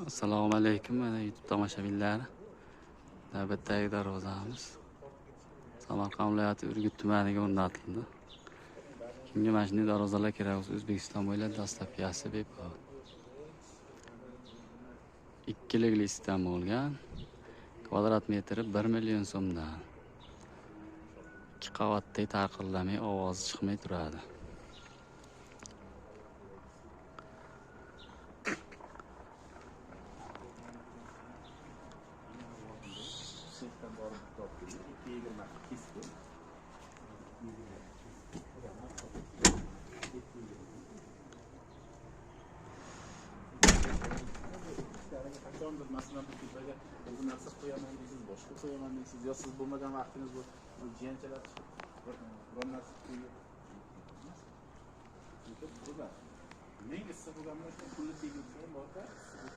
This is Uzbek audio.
Assalomu alaykum mana YouTube tomoshabinlari. Navbatdagi darvozamiz Samarqand viloyati Urgut tumaniga o'rnatildi. Kimga mana shunday darvozalar kerak bo'lsa, O'zbekiston bo'ylab dastlabkisi bepul. Ikkilikli sistema bo'lgan. Kvadrat metri 1 million so'mdan. 2 qavatda tarqillamay, ovozi chiqmay turadi. Qachondir masalan bu tepaga bu narsa qo'yaman deysiz, boshqa qo'yaman deysiz, yo siz bo'lmagan vaqtingiz bu jiyanchalar chiqib biron narsa qo'yib. Ming issiq bo'lgandan keyin pulni tegib